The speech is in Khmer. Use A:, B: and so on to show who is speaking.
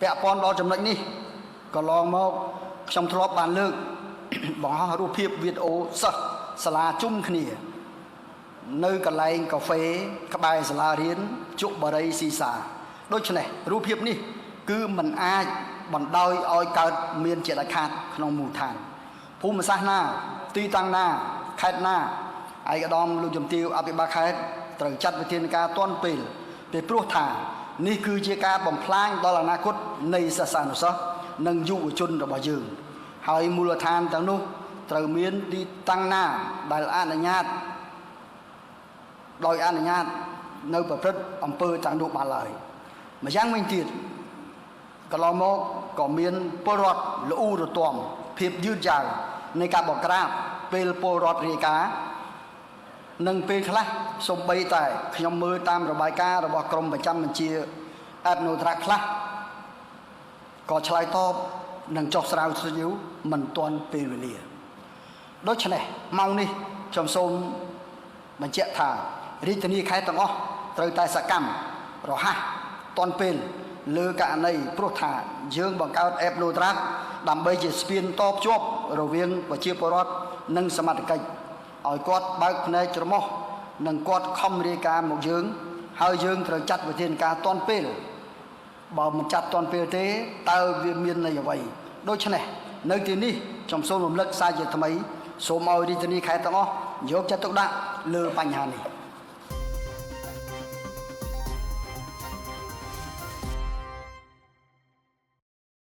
A: ពាក់ព័ន្ធដល់ចំណុចនេះកន្លងមកខ្ញុំធ្លាប់បានលើក បង្ហោះរូបភាពវីដេអូសិស្សសាលាជុំគ្នា នៅកន្លែងកាហ្វេក្បែរសាលារៀនជក់បារីស៊ីសាដូច្នេះរូបភាពនេះ គឺมันអាចបណ្ដោយឲ្យកើតមានជាដាច់ខាតក្នុងមូលដ្ឋានភូមិសាស្ត្រណាទីតាំងណាខេត្តណាឯកឧត្តមលោកជំទាវអភិបាលខេត្តត្រូវចាត់វិធានការទាន់ពេលពីព្រោះថានេះគឺជាការបំផ្លាញដល់អនាគតនៃសិស្សានុសិស្សនិងយុវជនរបស់យើង ហើយមូលដ្ឋានទាំងនោះត្រូវមានទីតាំងណាដែលអនុញ្ញាត ដោយអនុញ្ញាតនៅប្រព្រឹត្តអំពើទាំងនោះបានឡើយម្យ៉ាងវិញទៀតកន្លងមកក៏មានពលរដ្ឋល្អូរទាំភាពយឺតយ៉ាវនៃការបង្ក្រាបពេលពលរដ្ឋរាយការណ៍និងពេលខ្លះសំបីតែខ្ញុំមើលតាមរបាយការណ៍របស់ក្រមប្រចាំបញ្ជាអេបណូត្រាខ្លះក៏ឆ្លើយតបនិងចុះស្រាវជ្រាវមិនទាន់ពេលវេលា ដូច្នេះម៉ោងនេះខ្ញុំសូមបញ្ជាក់ថារាជធានីខេត្តទាំងអស់ត្រូវតែសកម្មរហ័សទាន់ពេលលើករណីព្រោះថាយើងបង្កើត app NoTrack ដើម្បីជាស្ពានតភ្ជាប់រវាងប្រជាពលរដ្ឋនិងសមត្ថកិច្ចឲ្យគាត់បើកភ្នែកច្រមុះនិងគាត់ខំរាយការណ៍មកយើង ហើយយើងត្រូវចាត់វិធានការទាន់ពេល បើមិនចាត់ទាន់ពេលទេតើវាមានន័យអ្វីដូច្នេះនៅទីនេះខ្ញុំសូមរំលឹកសារជាថ្មីសូមឲ្យរាជធានីខេត្តទាំងអស់យកចិត្តទុកដាក់លើបញ្ហានេះ។